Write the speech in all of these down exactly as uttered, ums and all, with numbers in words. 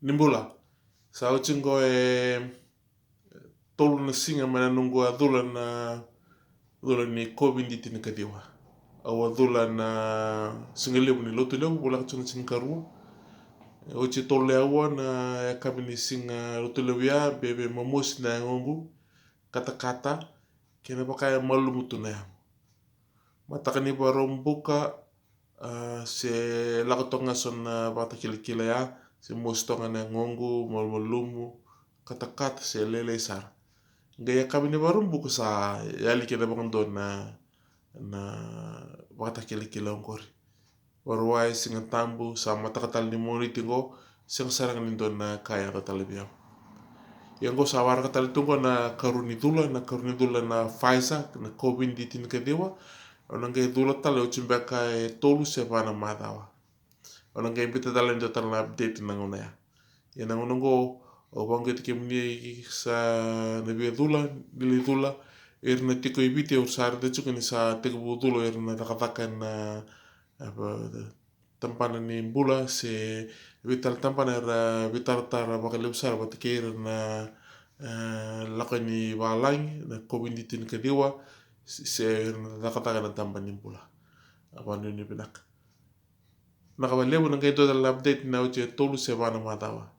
Ni bula. Sa oti qo e tolu na siga mai na noqu a cula na cula ni COVID tinikaciwa. Au a cula na siga levu ni Lotulevu, voleka tiko na tinikarua. E oti e tolu na aua na yakavi ni siga Lotulevu ya, bebe momosi na yagoqu, katakata, kena vaka e malumu tu na yago. Mataka ni Vakaraubuka, a, se lako toka ga so na vakatakilakila ya, se mosi toka na yagoqu, malumalumu, katakata se lailai sara. Qai yakavi ni Vakaraubuka sa yali kina vakadua na, na vakatakilakila oqori. Vakarauwai, Siga Tabu, sa mataka tale ni Moniti qo, sega sara ga ni dua na ka e yaco tale vei au. Ia qo sa waraka tale tu qo na karua ni cula, na karua ni cula na Pfizer, na COVID tinikaciwa. Au na qai cula tale oti beka e tolu se va na macawa. Au na qai biuta tale e dua tale na update na gauna ya. Ia na gauna qo, au vaqeti kemuni sa na via cula, ni lai cula, ira na tiko i Viti, au sa raica tiko ni sa tekivu cula ira na cakacaka ena, e, tabana ni bula, se veitale tabana era veitaratara vakalevu sara vata kei ira na, e, lako ni valagi, na COVID tinikaciwa, se, se ira na cakacaka ena tabana ni bula. A, vakanuinui vinaka. Na ka vakalevu na qai dua tale na update na oti e tolu se va na macawa.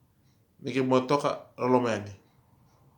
Ni ke mo toka, loloma yani.